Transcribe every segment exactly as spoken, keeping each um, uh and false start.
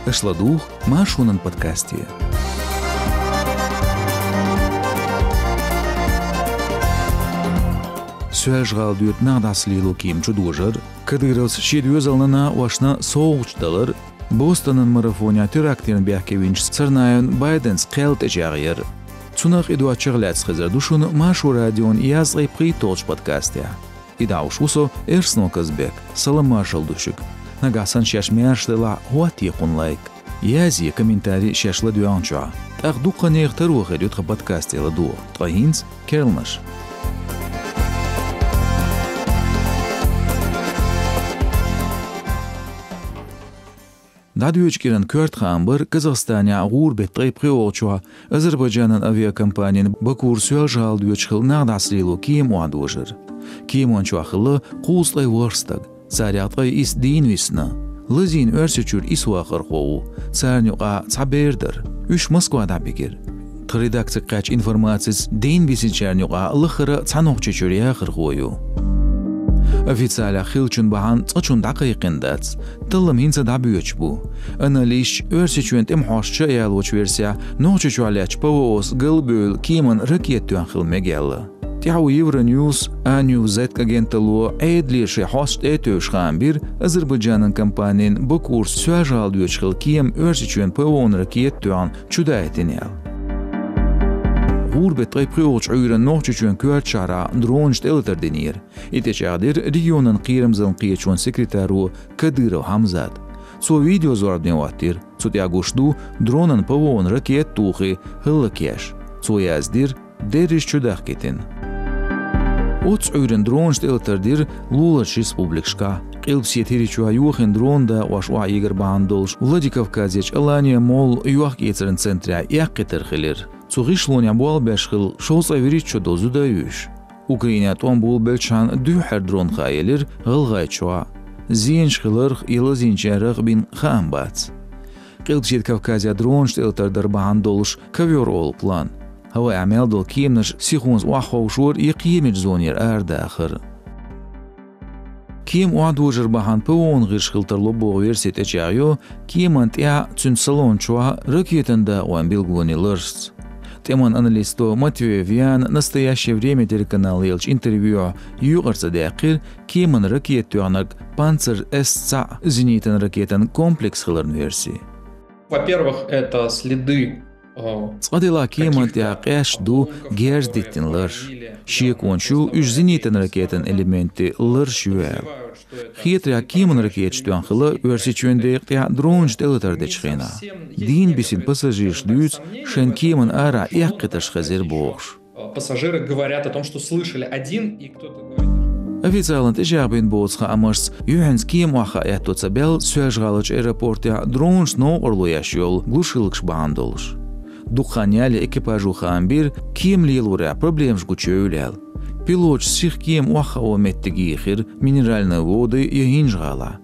Аша ладугӀу Маршонан подкасте. Соьлжа-ГӀала доьду нах дӀасалело кема чудожар, Кадыровс шен доьзална, накъосташна совгӀаташ далар, Бостонан марафонехь терактана бехке винчу Царнаевн Байденца кхел тӀечӀагӀъяр. Цунах а, и доцчух а лаьцна хезар ду шуна Маршо Радион язткъе пхийтталгӀачу подкастехь. И дӀахьош ву со, Эрсно Казбек. Салам-маршалла ду шуьга. Нагахь санна шаьш маьрша делахь, хӀоттае кхунна лайк. Язъе комментарий шаьш ладоьгӀначохь. ТӀаккха дуккха а нехан таро хир ю тхан подкасте ладогӀа. Ткъа хӀинца керланаш. ДӀадоьдучу кӀиран коьрта хаам бара Казахстанехь гӀуран беттан ткъе пхоьалгӀачохь Азербайджанан авиакомпанин Бакура Соьлжа-ГӀала доьдуш хилла нах дӀасалело кема охьадожар. Кеман чохь хилла кхузткъе ворхӀ стаг, царех ткъе исс дийна висна. Лазийна Оьрсийчуьра исс вахархо ву, царна юкъахь цхьа бер дара. Уьш Москва дӀабигира. Тхан редакцига кхаьчначу информацица, дийна бисинчарна юкъахь лахара цхьа Нохчийчуьра яхархо ю. Официалехь хиллачун бахьана цкъачунна дӀакхайкхина дац. Таллам хӀинца а дӀабоьдуш бу. Аналисташа, Оьрсийчоьнан тӀеман хьосташа а ялочу версехь, Нохчийчохь лаьттачу ПВО-с галбевлла кеманна ракета тоьхна хила мега аьлла. ТӀаьхьо Евроньюс, Аньюзетк агенталло Ӏедалера шайн хьосташ тӀе а тевжаш хаам бира, Азербайджанан компанин Бакура Соьлжа-ГӀала доьдуш хилла кема Оьрсийчоьнан ПВО-на ракета тоьхна чудайтина аьлла. ГӀуран беттан ткъе пхоьалгӀачу Ӏуьйранна Нохчийчоьнан коьртачу шахьарахь дронаш тӀелатар динера. И тӀечӀагӀдира регионан кхерамзаллин кхеташонан секретаро Кадыров Хьамзата. Цо видео зорбане хӀоттийра. Цу тӀехь гуш ду дронан ПВО-на ракета а тухий, хӀаллакъеш. Цо яздира, дерриш чудахкийтина. Оццу Ӏуьйранна дронаш тӀелатар дира луларчу республикашкахь. Къилбаседа ХӀирийчохь йохийна дронан дакъош охьаэгар бахьана долуш Владикавказерчу Алания-молла йохк-эцаран центрехь эккхийтар хилира. Цу гӀишлонехь болх беш хилла шовзткъе вуьрхӀитта шо долу зуда ю уьш. Украинехь тӀом болабеллачхьана дуьххьара дрон хаа елира ГӀалгӀайчохь. Зенаш хиларх я лазийначарах бина хаам бац. Къилбаседа Кавказехь дронаш тӀелатар дар бахьана долуш ковёр олу план. ХӀаваэхь мел долу кеманаш сихонца охьаховшор я кхерамечу зонера арадахар. Кема охьадожар бахьана ПВО-на гӀирс хила тарло боху верси тӀечӀагӀйо, кеманна тӀехь, цуьнан салон чохь ракетан дакъойн билгалонийн ларшца. ТӀеман аналисто Матвеев Яна «Настоящее время» телеканале еллачу интервьюхь юкъара ца даьккхира, кеманна ракета тоьхнарг «Панцирь» С цхьаъ зенитан ракетан комплекс хиларан верси. Во-первых, это следы, э, Цкъа делахь, кеманна тӀехь къаьсташ ду герз диттина ларш. Шеконаш ю, уьш зенитан ракетан элементийн ларш ю аьлла. Хетарехь, кеманна ракеташ тоьхна хилла Оьрсийчоьнан декъа тӀехь дронаш тӀелатар дечу хенахь. Дийна бисина пассажираш дуьйцу, шайна кеманна арахь эккхийтарш хезира бохуш. Пассажиры говорят о том, что слышали один, и кто-то говорит, что... Официалан тӀечӀагӀбина боцу хаамашца, юьхьанца кема охьахаа аьтто ца баьлла Соьлжа-ГӀаларчу аэропортехь дронашца новкъарло еш йолу глушилкаш бахьана долуш. Дукха хан ялале экипажо хаам бира, кема лелорехь проблемаш гучуевлла аьлла. Пилоташа сиха кема охьахао меттиг йийхира Минеральные Воды я ХӀинжа-ГӀалахь.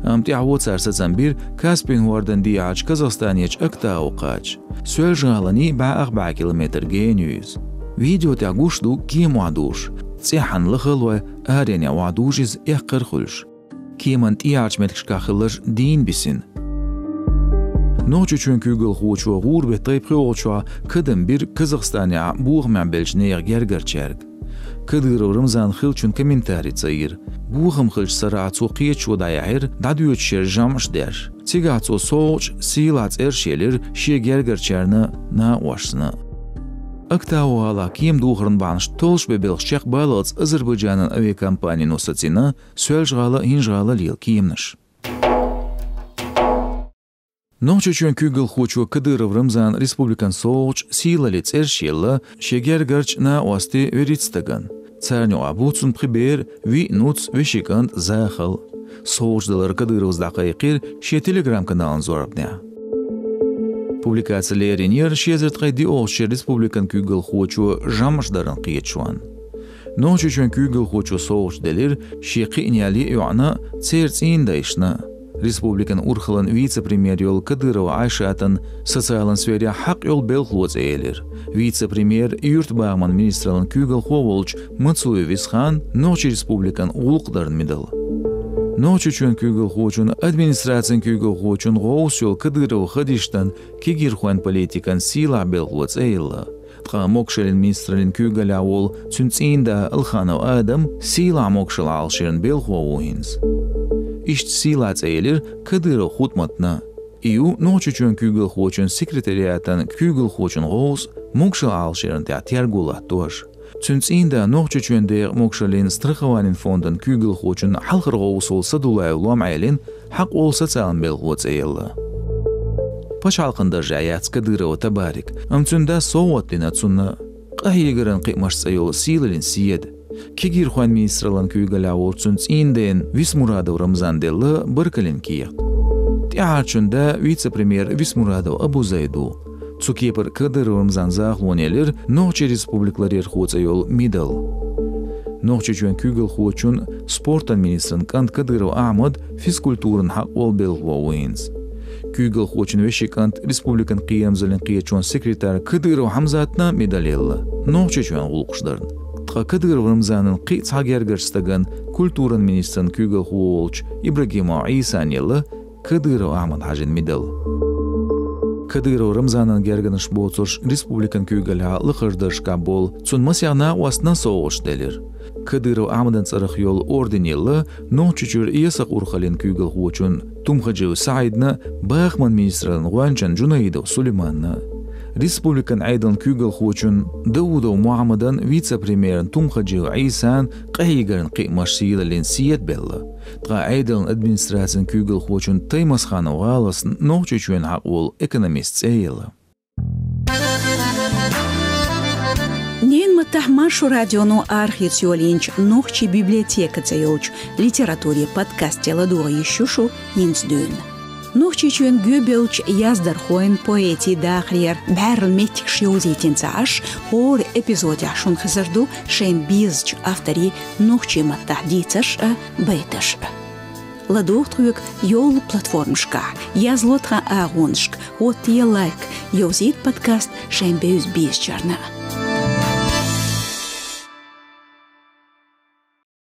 Амма тӀаьхьо цара сацам бира Каспийн хӀордан дехьарчу Казахстанерчу Актау кхача. Соьлжа-ГӀаланий бӀе ах бӀе километр гена ю иза. Видео тӀехь гуш ду кема охьадужуш. ЦӀеххьана лахалой, аренехь охьадужу иза эккхар а хуьлуш. Кеманна тӀехьарчу меттигашкахь хилларш дийна бисина. Нохчийчоьнан куьйгалхочо гӀуран беттан ткъе пхоьалгӀачохь кадам бира Казахстанехь бохамехь беллачу нехан гергарчаьрга. Кадыров Рамзана хиллачун комментарий ца йира. Бохам хиллачу сарахь цо кхеташо дӀаяьхьира, дӀадоьдучу шеран жамӀаш деш. Цигахь цо совгӀаташ, сийлахь цӀераш елира шен гергарчарна, накъосташна. Актау-гӀалахь кема духаран бахьанаш толлуш бен белхаш чекхбаллалц Азербайджанан авиакомпанино сацийна Соьлжа-ГӀала, ХӀинжа-ГӀала лела кеманаш. Нохчийчоьнан куьйгалхочо Кадыров Рамзана республикан совгӀаташ, сийлаллин цӀераш елла, шен гергарчу, накъостийн вуьрхӀитта стагана. Царна юкъахь бу цуьнан пхи бер, виъ нуц, вешин кӀант, захал. СовгӀаташ далар Кадыровс дӀакхайкхийра шен Telegram-каналан зорбанехь. Публикаци леринера ши эзар ткъе диъолгӀачу шеран республикан куьйгалхочо жамӀаш даран кхеташонна. Нохчийчоьнан куьйгалхочо совгӀаташ делира шен кхиъна йолу йиъ йоӀана, церан цӀийнан дайшна. Республикан урхаллин вице-премьер йолу Кадырова Айшатана социалан сферехь хьакъ йолу белхало цӀе елира. Вице-премьер, юьртабахаман министраллин куьйгалхо волчу Мацуев Висхана Нохчийн Республикан гӀуллакх даран медаль. Нохчийчоьнан куьйгалхочун, администрацин куьйгалхочун гӀовс йолу Кадырова Хадиштана кегийрхойн политикан сийлахь белхало цӀе елла. Ткъа могашаллин министраллин куьйгаллехь волу цуьнан цӀийнда Алханов Адам сийлахь могашалла Ӏалашъяран белхало ву хӀинца. Иштта сийлахь цӀе елира Кадырова ХутӀматна. И ю Нохчийчоьнан куьйгалхочун секретариатан куьйгалхочун гӀовс могашалла Ӏалашъяран тӀехь терго латтош. Цуьнан цӀийнда Нохчийчоьнан декъан могашаллин страхованин фондан куьйгалхочун хьалхара гӀовс волу Садулаев Лом-Ӏелина хьакъ волу социалан белхало цӀе елла. Пачхьалкхан даржехь яц Кадырова Табарик, амма цуьнан дас совгӀат дина цунна. Къахьегаран кхиамаш цӀе йолу сийлаллин седа. Кегийрхойн министраллин куьйгаллехь волчу цуьнан цӀийндена Висмурадов Рамзана делла баркаллин кехат. ТӀаьхьарчун да вице-премьер Висмурадов Абузайд ву. Цу кепара Кадыров Рамзанан захалонна елира Нохчийн Республикан ларъярхо цӀе йолу медаль. Нохчийчоьнан куьйгалхочун, спортан министран кӀанта Кадыров Ахьмада физкультуран хьакъ волу белхало ву хӀинца. Куьйгалхочун вешин кӀанта республикан кхерамзаллин кхеташонан секретарна Кадырова Хьамзатна медаль елла Нохчийчоьнан гӀуллакхаш дарна. Ткъа Кадыров Рамзанан кхин а цхьа гергарчу стагана, культуран министран куьйгалхо волчу Ибрагимов Ӏийсана елла Кадыров Ахьмада хьажийна медаль. Кадыров Рамзанан гергарнаш боцурш республикан куьйгаллехь лакхарчу даржашкахь болу цуьнан масех накъостна совгӀаташ делира. Кадыров Ахьмадан цӀарах йолу орден елла Нохчийчуьра эсакха урхаллин куьйгалхочун Тумхаджиев СаӀидна, бахаман министраллин гӀоьнчан Джунаидов Сулейманна. Республикан Ӏедалан куьйгалхочун Даудов Мухьаммадан, вице-премьерна Тумхаджиев Ӏийсана къахьегаран кхиамаш сийлаллин седа белла. Ткъа Ӏедалан администрацин куьйгалхочун Таймасханов ГӀаласна Нохчийчоьнан хьакъ волу экономист цӀе елла. Ненан маттахь Маршо радионо архивца йолийначу «Нохчийн библиотека» цӀе йолчу литературин подкасте ладогӀа йиш ю шун хӀинца дуьйна. Нохчийчоьнан гӀоьбеллачу яздархойн, поэтийн дахарера бӀаьрла меттигаш йовзийтина ца Ӏаш, хӀора эпизодехь шуна хезар ду шайн безачу авторийн нохчийн маттахь дийцарш а, байташ а. ЛадогӀа тхоьга йолу платформашкахь, язло тхан агӀонашка, хӀоттае лайк, йовзийта подкаст шайн бевза-безачарна.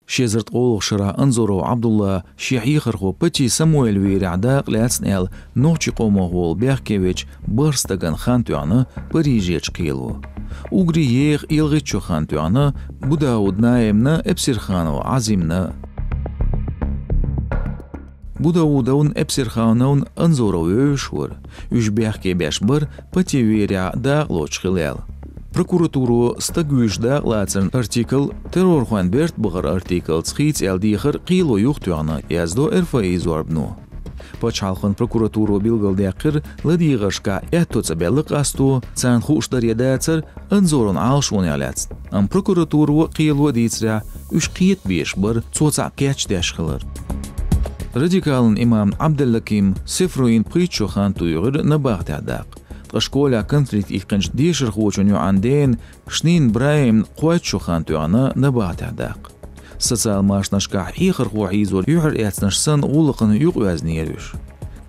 Ши эзар ткъолгӀачу шарахь Анзоров Ӏабдулла шен хьехархо Пати Самуэль верехь дакъа лаьцна аьлла, нохчийн къомах волу бехке вечу бархӀ стагана хан тоьхна Парижерчу кхело. Уггаре еха ялхитта шо хан тоьхна Будауда Наимна, Эпсирханова Ӏазимна. Будаудовна, Эпсирхановна Анзоров вевзаш вара. Уьш бехке беш бара Пати верехь дакъа лоцуш хилла аьлла. Прокуратуро стаг вуьйш дакъа лацаран артикл террорхойн берт бахар артиклца хийца аьлла дехар кхело юхатоьхна, яздо РФИ зорбано. Пачхьалкхан прокуратуро билгалдаьккхира, ладегӀаршкахь аьтто ца баьлла къасто, царна хууш даре дацара Анзоровн Ӏалашонех лаьцна. Амма прокуратуро, кхело дийцарехь, уьш кхета безаш бара, цо цхьаъ кечдеш хилар. Радикалан имам Ӏабдаллаким Сефруин пхийтта шо хан туьйхира набахтехь даккха. Ткъа школехь конфликт иккхинчу дешархочун йоӀан дена Шнин БрахӀимна кхойтта шо хан тоьхна набахтехь даккха. Социал машанашкахь хьехархо хьийзор юьхьар эцнарш санна гӀуллакхна юкъаоьзнера уьш.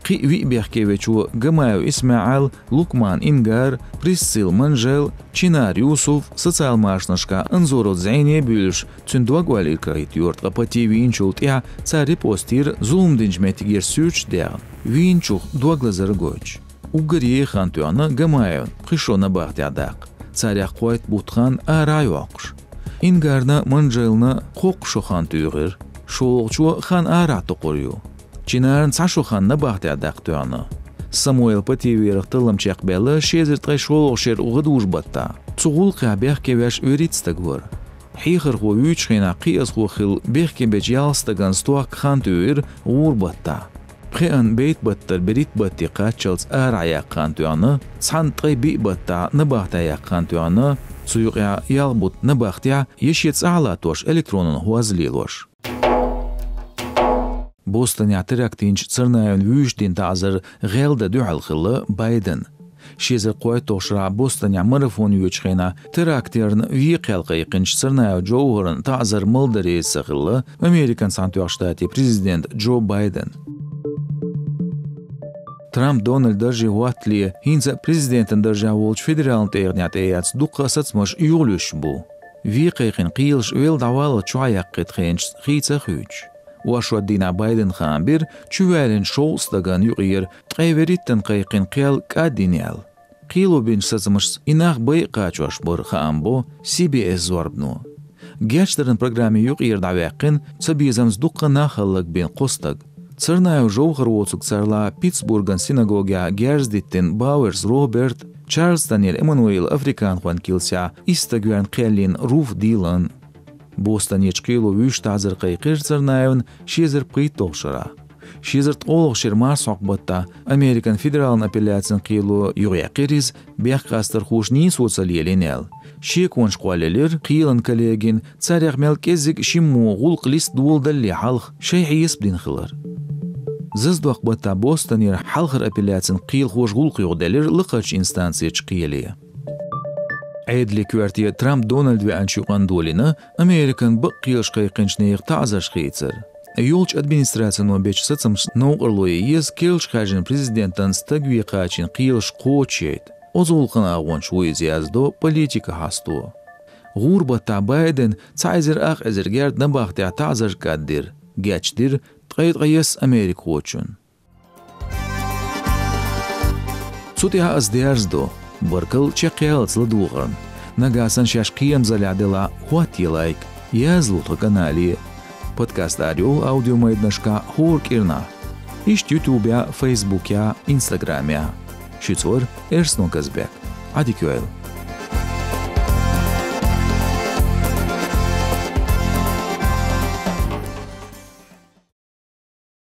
Кхин а виъ бехке вечо Гамаев ИсмаӀал, Лукман Ингар, Присцилла Манжел, Чинар Юсуф социал машанашкахь Анзоровца зӀене а буьйлуш, цуьнан дог-ойла иракарахӀиттайора, ткъа Пати вийначул тӀаьхьа цара репост йира зулам динчу меттигера суьрташ а даьхна, вийначух дог лазар а гойтуш. Уггаре еха хан тоьхна Гамаевна, пхи шо набахтехь даккха. Царех кхойтта бутт хан арахь а йоккхуш. Ингарна, Манжелна кхоккха шо хан туьйхира. ШолгӀачо хан арахь токхур ю. Чинарна цхьа шо хан набахтехь даккха тоьхна. Самуэл Пати верах таллам чекхбаьлла ши эзар ткъе шолгӀачу шеран гӀадужу-баттахь. Цу гӀуллакхехь бехке веш вуьрхӀитта стаг вара. Хьехархо вуьйчу хенахь кхиазхо хилла бехке бечу ялх стагана стохка хан туьйхира гӀура-баттахь. Пхеана бейтта-баттара берхӀитта батте кхаччалц арахь яккха хан тоьхна, цхьана ткъе биъ баттахь набахтехь яккха хан тоьхна, цу юкъехь ялх бутт набахтехь я шен цӀахь а латтош электронан хӀоз лелош. Бостонехь теракт йинчу Царнаевна вуьйш дина таӀзар гӀелдан дуьхьал хилла Байден. Ши эзар кхойтталгӀачу шарахь Бостонехь марафон йоьдучу хенахь теракт ярна вен кхел кхайкхинчу Царнаев Джовхарна таӀзар малдар реза ца хилла Американ Цхьаьнатоьхначу Штатийн президент Джо Байден. Трамп Дональд дарже хӀоттале, хӀинца а президентан даржехь волчу федералан тӀегӀанехь тӀеэцна дуккха а сацамаш юхалуьстуш бу. Вен кхайкхина кхелаш велла дӀаваллалц чохь яккхийта хенаш хийца а хуьйцуш. Оршот дийнахь Байдена хаам бира, чувоьллина шовзткъа стагана юкъера ткъе вуьрхӀиттанна кхайкхина кхел кӀадйина аьлла. Кхело бинчу сацамашца и нах байа кхачош баран хаам бо Си-Би-Эс зорбано. Гечдаран программе юкъера дӀаваьккхина цабезамца дуккха нах хӀаллакбина кхо стаг. Царнаев Жовхар воцург царла Питтсбурган синагогехь герз диттина Бауэрс Роберт, Чарльстонера Эммануил африканхойн килсехь исс стаг верна кхел йина Руф Дилан. Бостонерчу кхело вуьйш таӀзар кхайкхира Царнаевна ши эзар пхийтталгӀачу шарахь. Ши эзар ткъолгӀачу шеран марсхьокху баттахь Американ федералан апелляцин кхело юхаяьккхира иза, бехк къастархоша нийсо ца лелийна аьлла. Шеконаш кхоллаелира кхелан коллегин, царех мел кӀеззиг шиммо гӀуллакх листа доладалале хьалха шайн хьесап дина хилар. Заздоккху баттахь Бостонера хьалхара апелляцин кхелахоша гӀуллакх юхаделира лакхарчу инстанцерчу кхеле. Ӏедалан коьрте Трамп Дональд веанчу юкъана долийна Американ бакъ кхелаш кхайкхинчу нехан таӀзарш хийцар. Йолчу администрацино бечу сацамашца новкъарло ян еза керлачу хаьржина президентан стаг вен кхачийна кхелаш кхочушъяйта. Оцу гӀуллакхан агӀончаш ву иза, яздо Политико хьосто. ГӀура баттахь Байдена цхьа эзар ах эзар герда набахтехь таӀзар кӀаддира, гечдира ткъе ткъайесна америкахочунна. Цу тӀехь ас дерзадо. Баркалла чекхъяллалц ладогӀарна. Нагахь санна шаьш кхерамзаллехь делахь, хӀоттае лайк, язло тхан канале. Подкаст арайолу аудиомайданашкахь хӀора кӀирнахь. Иштта Ютубехь, Фейсбукехь, Инстаграмехь. Шуьца вара Эрсно Казбек. Ӏадика йойла.